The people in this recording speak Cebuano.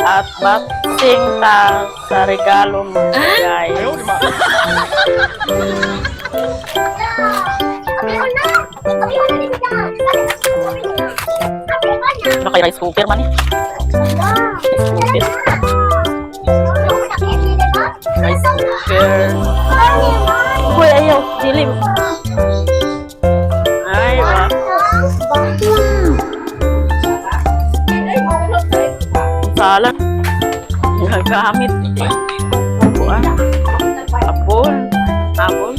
At batsing ta sa regalo mo, guys. Ano kay rice cooker man eh? Rice cooker. Rice cooker. Uy, ayaw. Dili. Ay, wa. Sala. Gagamit. Kuan. Apple. Apple.